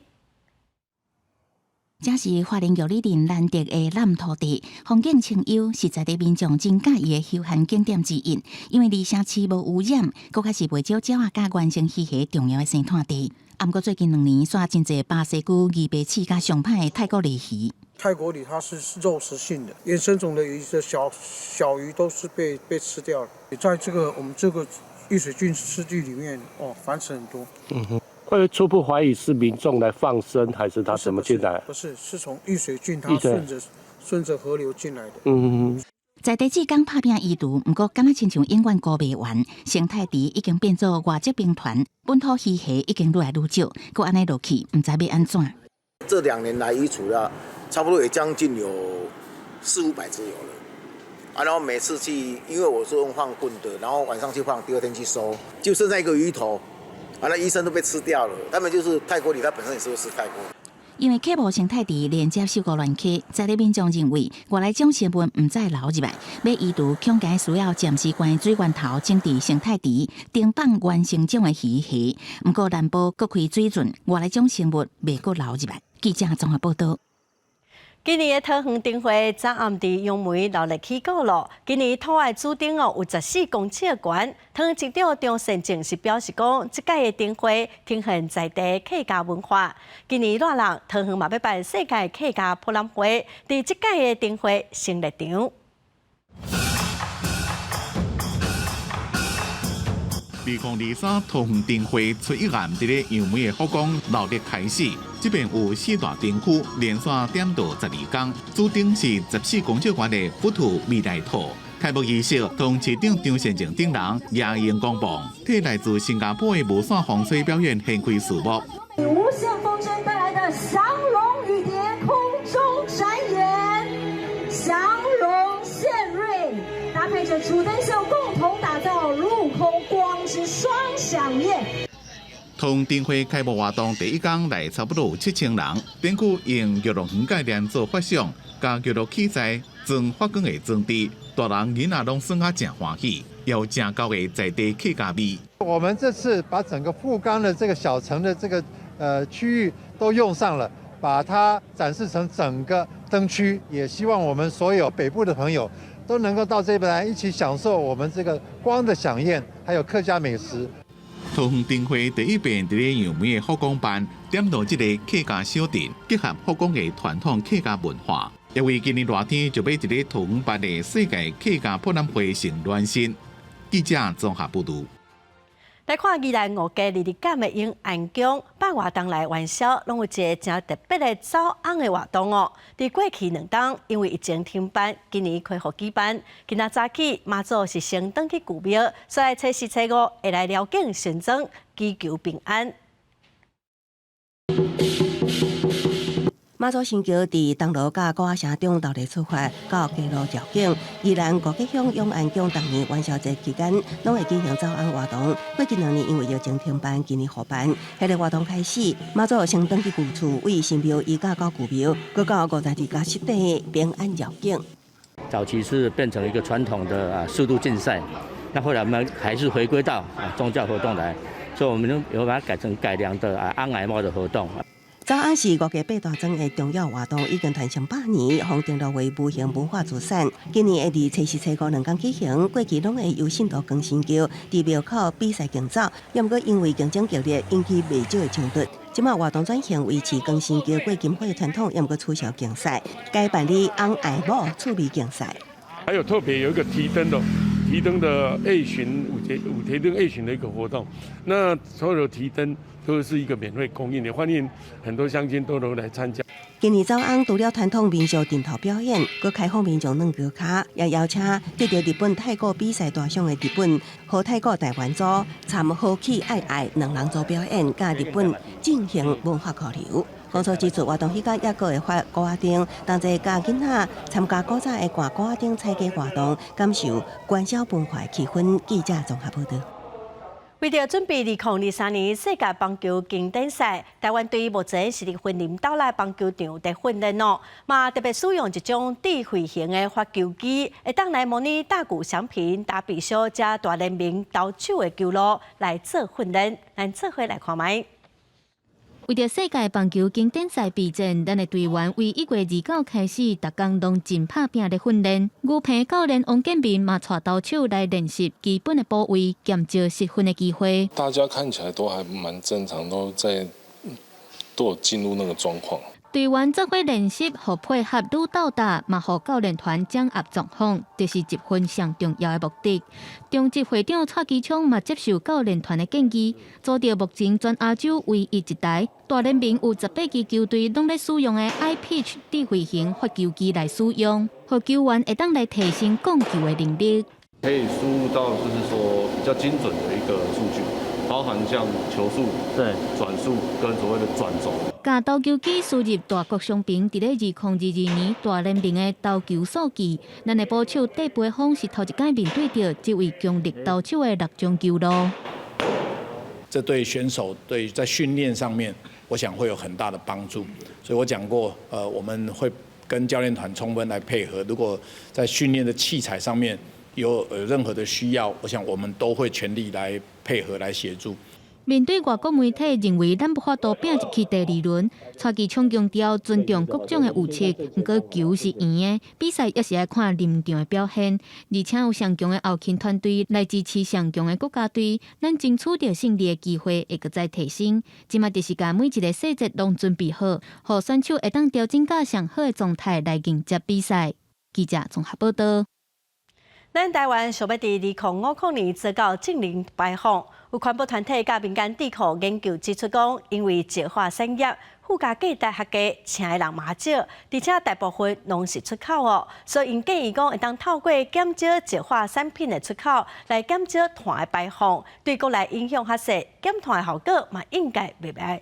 這是花蓮玉里鎮難得的藍土地，風景清幽，是在地民眾真佮意的休閒景點之一。因為離城市無污染，閣較是袂少鳥仔佮原生魚蝦重要的生態地。毋過最近2年，煞真濟巴西龜、魚白刺佮上歹的泰國鯉魚。泰國鯉它是肉食性的，野生種的魚的小小魚都是被吃掉了。在這個我們這個玉水郡濕地裡面，哦，繁殖很多。嗯哼。會初步懷疑是民眾來放生，還是他怎麼進來？不是，是從玉水郡，它順著河流進來的。嗯。在地志工拍拼移除，毋過敢若親像永遠顧袂完，生態池已經變做外籍兵團，本土魚蝦已經愈來愈少，閣按呢落去，毋知欲按怎。這2年來移除了，差不多也將近有四五百隻有了。啊，然後每次去，因為我是用放棍的，然後晚上去放，第二天去收，就剩下一個魚頭。啊，那醫生都被吃掉了。他們就是泰國鯉，它本身也是會吃泰國。因為客無生態池連接受過亂溪，在地民眾認為外來種生物毋再流入來，欲移除恐驚需要暫時關水源頭整治生態池，停放原生種的魚蝦。毋過南部閣開水圳，外來種生物袂閣流入來。記者綜合報導。今年的桃園燈會昨暗佇楊梅鬧熱起鼓囉。今年塗愛主燈哦有14公尺懸。桃園市長張善政是表示講，這屆的燈會呈現在地客家文化。今年熱人桃園嘛欲辦世界客家博覽會，佇這屆的燈會先熱場。2023桃園燈會初一暗佇咧楊梅的福岡鬧熱開始，這邊有四大燈區，連續點到12工，主燈是14公尺懸的佛兔未來兔。開幕儀式，桃園市長張善政等人舉螢光棒，替來自新加坡的無線風吹表演掀開序幕。無線風箏帶來的降龍與蝶空中展演，降龍獻瑞，搭配着主燈秀，共同打造陸空光之雙響宴。桃園燈會開幕活動第一工來差不多有7000人，燈區用遊樂園概念做發想，佮娛樂器材裝發光的裝置，大人囡仔攏耍啊誠歡喜，有誠厚的在地客家味。我們這次把整個富岡的這個小城的這個區域都用上了，把它展示成整個燈區，也希望我們所有北部的朋友都能夠到這邊來一起享受我們這個光的饗宴，還有客家美食。桃園燈會第一遍佇咧楊梅的福岡辦，點到這个客家小鎮，結合福岡的傳統客家文化，也為今年熱天就欲佇咧桃園辦的世界客家博覽會先暖身。記者綜合報導。來看宜蘭五家日日感的永安宮，百外冬來元宵，攏有一个誠特別的走尪的活動哦。佇過去2冬，因為疫情停辦，今年恢復舉辦。今仔早起，媽祖是先轉去舊廟，所以初四、初五會來寮境巡莊，祈求平安。媽祖神轎佇銅鑼佮鼓仔聲中鬥陣出發，到街路繞境。宜蘭五家鄉永安宮逐年元宵節期間，攏會舉行走尪活動。過去2年因為疫情停辦，今年復辦。彼个活動開始，媽祖先轉去舊厝，為神廟移駕到舊廟，閣到52家實地平安繞境。早期是變成一個傳統的速度競賽，那後來我們還是回歸到宗教活動來，所以我們有把它改成改良的尪仔母的活動。走尪是五家八大莊的重要活動，已經傳承百年，予登錄為無形文化資產。今年會佇初四、初五兩工舉行，過去攏會由信徒扛神轎佇廟口比賽競走，猶毋過因為競爭激烈，引起袂少的衝突。這馬活動轉型維持扛神轎過金火的傳統，猶毋過取消競賽，改辦理尪仔母趣味競賽。還有特別有一個提燈的夜巡五提燈夜巡的一個活動，那所有的提燈都是一個免費供應的，歡迎很多鄉親都能來參加。今年走尪除了傳統民俗陣頭表演，閣開放民眾軟轎跤，也邀請得著日本太鼓比賽大賞的日本和太鼓台灣組參好戲愛愛兩人組表演，佮日本進行文化交流。講座指出，活動彼工猶閣會發鼓仔燈，同齊佮囡仔參加古早的掛鼓仔燈踩街活動，感受元宵文化氣氛。記者綜合報導。為著準備2023年世界棒球經典賽，台灣隊目前是佇雲林島內棒球場佇訓練哦，嘛特別使用一種智慧型的發球機，會當來模擬大谷翔平、達比修遮大聯盟投手的球路來做訓練。咱做伙來看覓。為著世界棒球經典賽備戰，咱的隊員為1月29開始，逐工攏真拍拚咧訓練。牛棚教練王建民嘛帶投手來練習基本的補位，減少失分的機會。大家看起來都還蠻正常，都在都有進入那個狀況。隊員做伙練習，予配合愈鬥搭，嘛予教練團掌握狀況，這是積分上重要的目的。中職會長蔡其昌嘛接受教練團的建議，組織目前全亞洲唯一一台大聯盟有18支球隊攏咧使用的 iPitch 智慧型發球機來使用，予球員會當來提升控球的能力。可以輸入到就是說比較精準的一個數據。包含像球速、對轉速跟所謂的轉軸。共投球機輸入大谷翔平佇咧2022年大聯盟的投球數據，咱的捕手戴培峰是頭一擺面對著這位強力投手的六種球路。這對選手對在訓練上面，我想會有很大的幫助。所以我講過，我們會跟教練團充分來配合。如果在訓練的器材上面有任何的需要，我想我們都會全力來配合來協助。面對外國媒體認為咱無法度拼入去第二輪，蔡其昌強調尊重各種的預測，毋過球是圓的，比賽也是愛看臨場的表現。而且有上強的後勤團隊來支持上強的國家隊，咱爭取著勝利的機會會閣再提升。這馬就是共每一个細節攏準備好，予選手會當調整到上好的狀態來迎接比賽。記者綜合報導。咱台灣想欲佇2050年做到淨零排放，有環保團體佮民間智庫研究指出講，因為石化產業附加價值較低，請的人嘛少，而且大部分攏是出口哦，所以𪜶建議講會當透過減少石化產品的出口，來減少碳的排放，對國內影響較細，減碳的效果嘛應該袂䆀。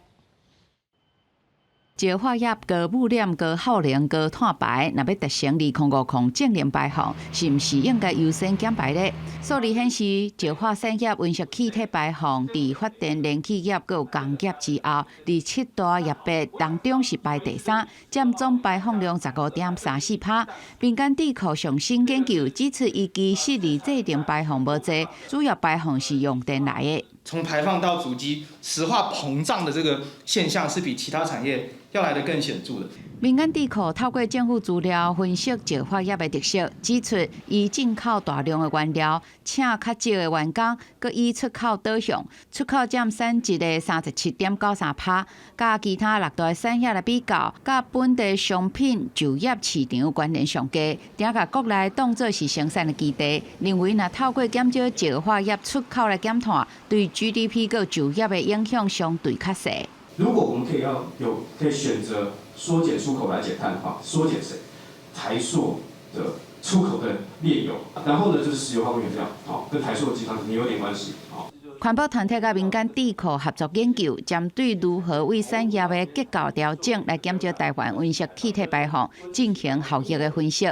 石化業高污染、高耗能、高碳排，若欲達成2050淨零排放，是毋是應該優先減排呢？數字顯示，石化產業溫室氣體排放，佇發電、燃氣業閣有工業之後，佇七大業別當中是排第三，佔總排放量15.34%。民間智庫上新研究指出，伊其實離淨零排放無濟，主要排放是用電來的。從排放到足跡，石化膨脹的這個現象是比其他產業要來得更顯著的。民間智庫透過政府資料分析石化業的特色，指出伊進口大量的原料，請較少的員工，閣以出口導向，出口佔產值的37.93%，佮其他六大產業來比較，佮本地商品就業市場關聯上低，定共國內當做是生產的基地，認為若透過減少石化業出口來減碳，對 GDP 閣就業的影響相對較細。如果我們可以要有可以選擇縮減出口來減碳的話，縮減誰？台塑的出口的煉油，然後呢就是石油化工原料，好，跟台塑集團肯定有點關係，好。環保團體佮民間智庫合作研究，針對如何為產業的結構調整來減少台灣溫室氣體排放進行效益的分析。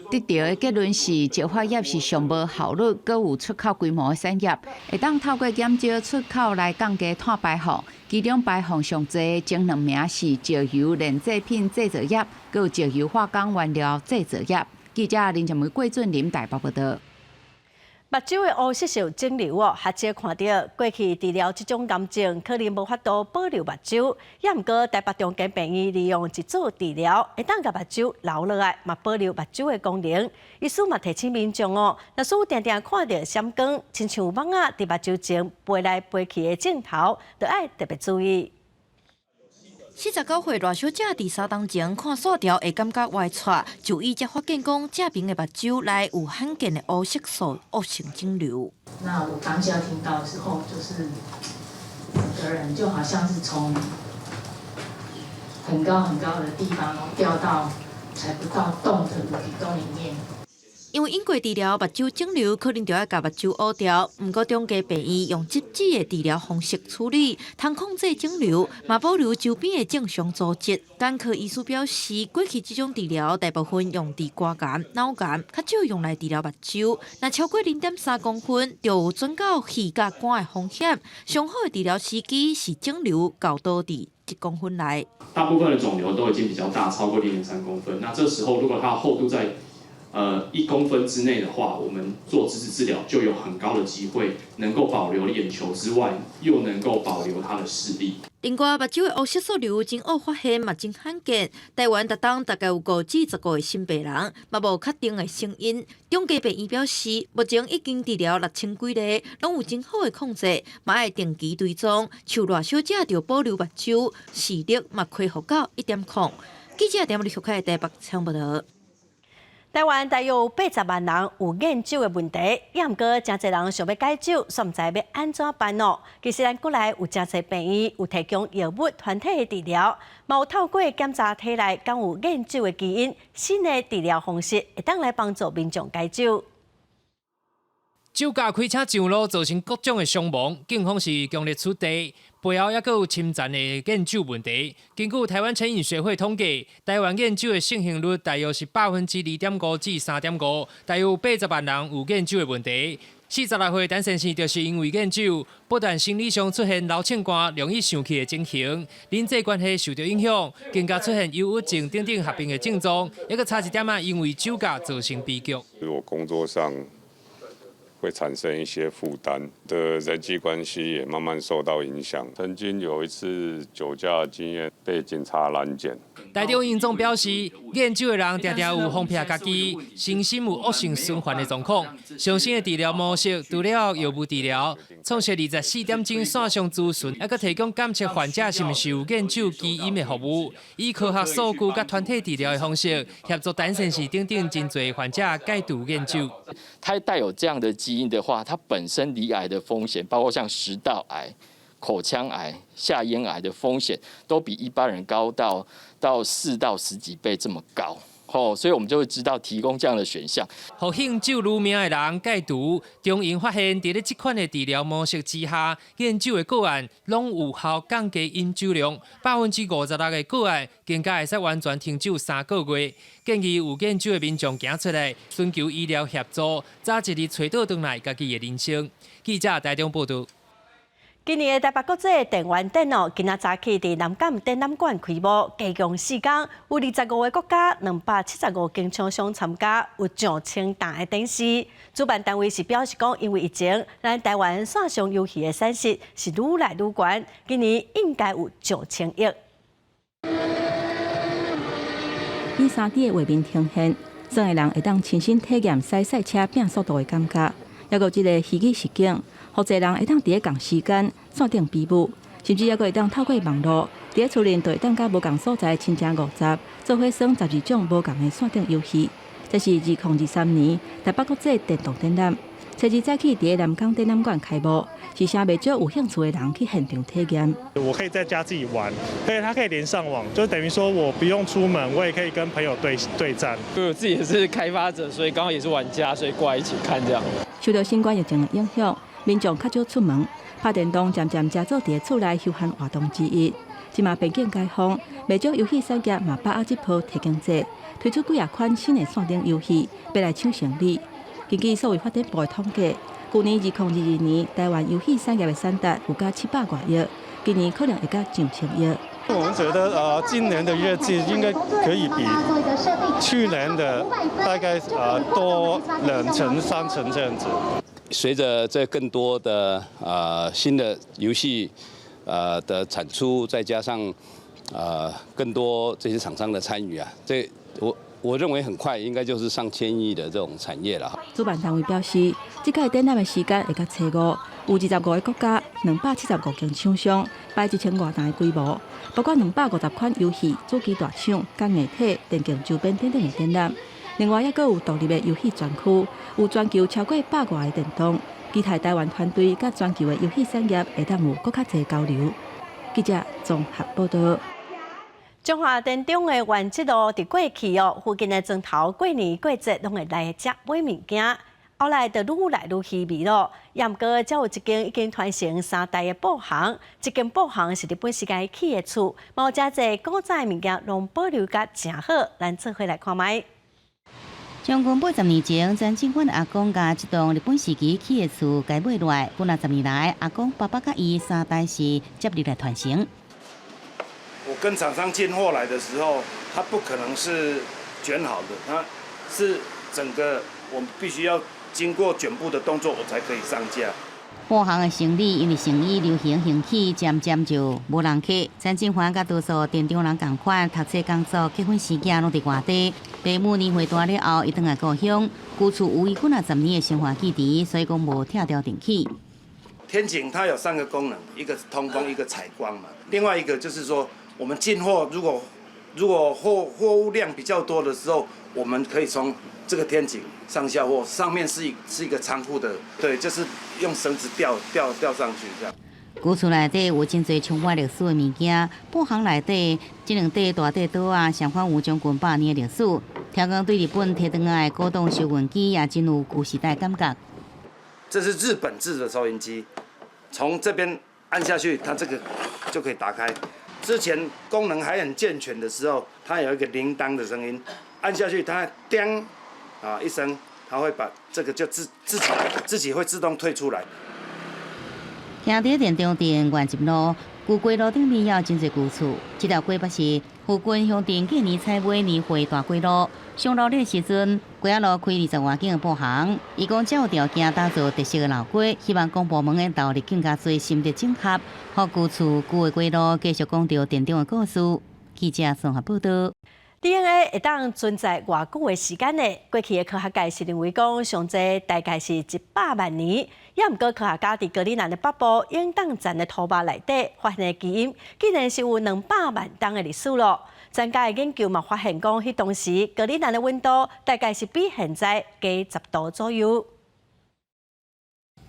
得著的結論是，石化業是上無效率、閣有出口規模的產業，會當透過減少出口來降低碳排放。其中排放上濟前兩名是石油煉製品製造業，閣有石油化工原料製造業。記者林靜梅、郭俊林台北報道。目睭的烏色素腫瘤哦，學者看著過去治療這種癌症可能無法度保留目睭，也毋過台北長庚病院利用一組治療，會當共目睭留落來，嘛保留目睭的功能。醫師嘛提醒民眾哦，若是定定看著閃光，親像蠓仔佇目睭前飛來飛去的鏡頭，就愛特別注意。49歲賴小姐佇三冬前看線條會感覺歪斜，就醫才發現講這邊的目睭內有罕見的烏色素惡性腫瘤。那我當下聽到的時候，就是整個人就好像是從很高很高的地方掉到踩不到洞的無底洞裡面。因為經過治療目睭腫瘤，可能就愛共目睭挖掉。毋過中繼病院用質子的治療方式處理，通控制腫瘤，嘛保留周邊的正常組織。眼科醫師表示，過去這種治療大部分用佇肝癌、腦癌，較少用來治療目睭。若超過0.3公分，就有轉到肺佮肝的風險。上好的治療時機是腫瘤到佇1公分內。大部分的腫瘤都已經比較大，超過0.3公分。那這時候如果它的厚度在1公分之內的話，我們做質子治療就有很高的機會能夠保留眼球之外，又能夠保留它的視力。另外，目睭的烏色素瘤真惡發現嘛真罕見，台灣逐冬大概有5至10個新病人，嘛無確定的成因。中繼病院表示，目前已經治療6000幾例，攏有真好的控制，嘛愛定期追蹤。像賴小姐就保留目睭，視力嘛恢復到1.0。記者點立開台北採報道。台灣大約有80萬人有癮酒的問題，也毋過誠濟人想欲戒酒，煞毋知欲按怎辦哦。其實咱國內有誠濟病院有提供藥物團體的治療，嘛有透過檢查體內敢有癮酒的基因，新的治療方式會當來幫助民眾戒酒。酒駕開車上路造成各種的傷亡，警方是強力取締，背後猶閣有深層的癮酒問題。根據台灣成癮學會統計，台灣癮酒的盛行率大約是2.5%至3.5%，大約有80萬人有癮酒的問題。46歲陳先生就是因為癮酒，不但生理上出現流清汗、容易生氣的情形，人際關係受著影響，更加出現憂鬱症等等合併的症狀，猶閣差一點仔因為酒駕造成悲劇。我工作上會產生一些負擔的人際關係也慢慢受到影響。曾經有一次酒駕經驗被警察攔檢。台中榮總表示，癮酒的人定定有放避家己，身心有惡性循環的狀況。上新的治療模式，除了藥物治療，創設24點鐘線上諮詢，猶閣提供檢測患者是毋是有癮酒基因的服務，以科學數據佮團體治療的方式，協助陳先生等等真濟患者戒除癮酒。他帶有這樣的基因的話，它本身罹癌的風險，包括像食道癌、口腔癌、下咽癌的風險，都比一般人高到4到10幾倍這麼高。吼，所以我們就會知道提供這樣的選項。予酗酒愈命的人戒毒，中研發現，佇咧這款的治療模式之下，癮酒的個案攏有效降低飲酒量，56%的個案更加會使完全停酒3個月。建議有癮酒的民眾行出來，尋求醫療協助，早一日揣倒轉來家己的人生。記者台中報導。今年的台北國際電玩展哦，今仔早起佇南港展覽館開幕，加共4工，有25個國家、275間廠商參加，有上千檔的展示。主辦單位是表示講，因為疫情，咱台灣線上遊戲的產值是愈來愈懸，今年應該有上千億。以3D 的畫面呈現，耍的人會當親身體驗駛賽車拼速度的感覺，抑閣有這个虛擬實境。予濟人會當佇咧仝時間線頂比武，甚至抑閣會當透過網路，佇咧厝裡就會當佮無仝所在親情50，做伙耍12種無仝的線頂遊戲。這是2023年台北國際電動展覽，初二早起佇咧南港展覽館開幕，是啥袂少有興趣的人去現場體驗。我可以在家自己玩，而且它可以連上網，就等於說我不用出門，我也可以跟朋友對對戰。因為我自己也是開發者，所以剛好也是玩家，所以過來一起看這樣。受到新冠疫情的影響，民眾較少出門，拍電動漸漸成做佇咧厝內休閒活動之一。這馬邊境解封，袂少遊戲產業嘛把握這波提經濟，推出幾仔款新的線頂遊戲，欲來搶生意。根據數位發展部的統計，舊年2022年台灣遊戲產業的產值有到700外億，今年可能會到上千億。我們覺得今年的業績應該可以比去年的大概多2成3成這樣子。隨着這更多的新的遊戲的產出，再加上更多這些廠商的參與啊，這我認為很快應該就是上千億的這種產業了。主辦單位表示，這屆展覽的時間會較初五，有25個國家、275間廠商，擺1000外檔的規模，包括250款遊戲、主機大廠、佮硬體、電競周邊等等的展覽。另外，抑閣有獨立的遊戲專區，有全球超過百外个電動，期待台灣團隊佮全球的遊戲產業會當有閣較濟交流。記者綜合報導。彰化田中的原則路佇過去哦，附近的莊頭過年過節攏會來遮買物件，後來就愈來愈稀微咯。也毋過，遮有一間已經傳承三代的布行，這間布行是日本時代起的厝，嘛有誠濟古早的物件攏保留甲誠好，咱做伙來看覓。將近80年前，陳進發阿公共這棟日本時期起的厝共買落來，幾若十年來，阿公爸爸佮伊三代是接力來傳承。我跟廠商進貨來的時候，它不可能是捲好的，它是整個我們必須要經過捲布的動作，我才可以上架。布行的生意因為成衣流行興起，漸漸就無人客。陳進環佮多數田中人仝款，讀冊工作、結婚生囝攏佇外地。父母年歲大了後，伊轉來故鄉，舊厝有伊幾若十年的生活記憶，所以講無拆掉重起。天井它有三個功能，一個是通風，一個採光嘛，另外一個就是說，我們進貨如果貨物量比較多的時候，我們可以從這個天井上下貨，上面是一個倉庫的，對，就是用繩子吊上去這樣。舊厝內底有真濟充滿歷史的物件，布行內底這兩塊大塊桌仔，相反有將近百年的歷史。聽講對日本提轉來的古董收銀機也真有舊時代感覺。這是日本製的收銀機，從這邊按下去，它這個就可以打開。之前功能還很健全的時候，它有一個鈴鐺的聲音，按下去它叮啊一聲，它會把這個就自己會自動退出來。行佇田中鎮原集路，舊街路頂面也有真濟舊厝。這條街北是附近鄉鎮過年採買年貨大街路。上鬧熱時陣，街仔路開20外間的布行。伊講才有條件打造特色的老街，希望公部門會投入更加濟心力整合，予舊厝舊的街路繼續講著田中的故事。記者綜合報導。 DNA 會當存在偌久的時間呢？過去的科學界是認為講，上濟大概是100萬年。也毋過科學家佇格陵蘭的北部永凍層的塗肉內底發現的基因，竟然是有200萬冬的歷史咯。專家的研究嘛發現講，彼當時格陵蘭的溫度大概是比現在低10度左右。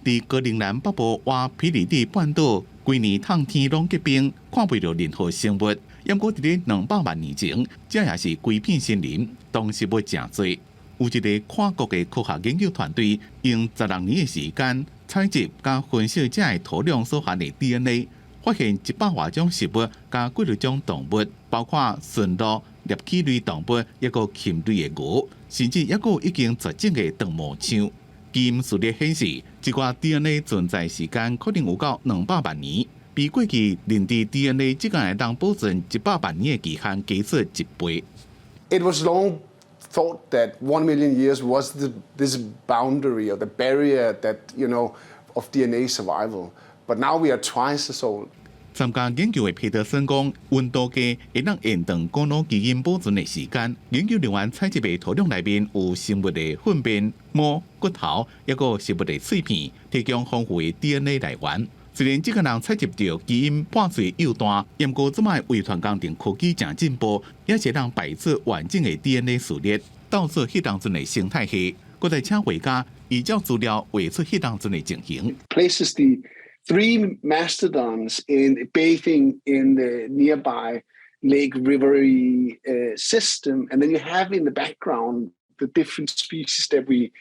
佇格陵蘭北部瓦皮里利半島，規年冬天攏結冰，看袂著任何生物。毋過佇咧200萬年前，這也是規片森林，動植物誠濟。有一个跨國的科學研究團隊，用16年的時間採集佮分析這个土壤所含的 DNA，發現100外種植物佮幾若種動物，包括馴鹿、鬣齒類動物，抑閣禽類的牛，甚至抑閣有已經絕種的長毛象。基因序列顯示，這寡 DNA 存在時間可能有夠200萬年，比過去認知 DNA 只會當保存100萬年的期限加出一倍。 It was long thought that 1 million years was this boundary or the barrier that of DNA survival, but now we are twice as old. 參加研究的彼得森講，溫度低會當延長古老基因保存的時間。研究人員採集的土壤內面有生物的糞便、毛、骨頭，抑閣食物的碎片，提供豐富的 DNA 來源。雖然這個人採集著基因破碎幼段，毋過這擺遺傳工程科技誠進步，也是通排出完整的 DNA 序列，倒溯彼當陣的生態系。閣再請畫家依照資料畫出彼當陣的情形。 Places the three mastodons in bathing in the nearby lake rivery system, and then you have in the background the different species that we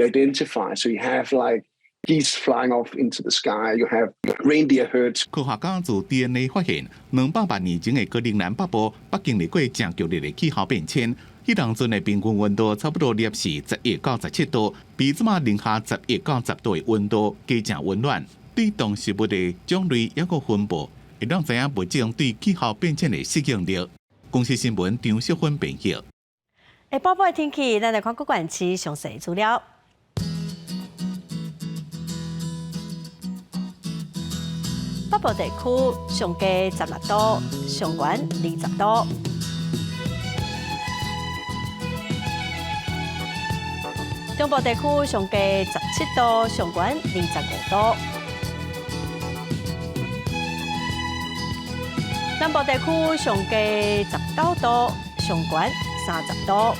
identify. So you have like geese flying off into the sky, you have reindeer herds. 科學家自 DNA 發現，200萬年前的格陵蘭北部，捌經歷過誠劇烈的氣候變遷。彼當陣的平均溫度差不多攝氏11到17度，比這馬零下11到10度的溫度加誠溫暖。對動植物的種類抑閣分布，會當知影物種對氣候變遷的適應力。公視新聞張淑芬編譯。下晡的天氣，咱來看各縣市詳細資料。北部地區上低16度，上懸20度。中部地區上低17度，上懸25度。南部地區上低19度，上懸30度。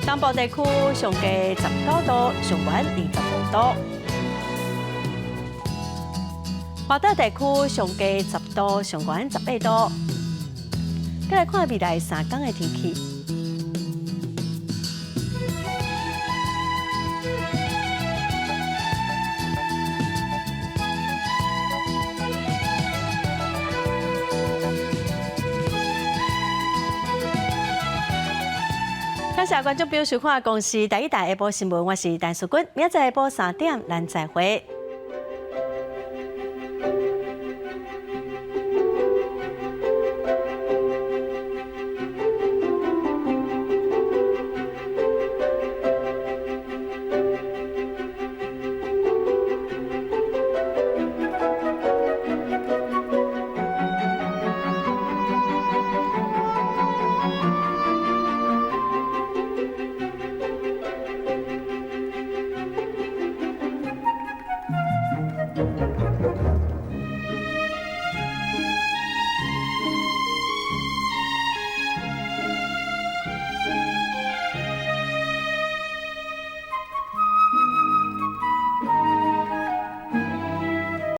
東部地區上低19度，上懸25度。華東地區上低10度，上懸18度。閣來看未來3工的天氣。感謝觀眾朋友收看《公視台語台下晡新聞》，我是陳淑君，明仔載下晡3點，咱再會。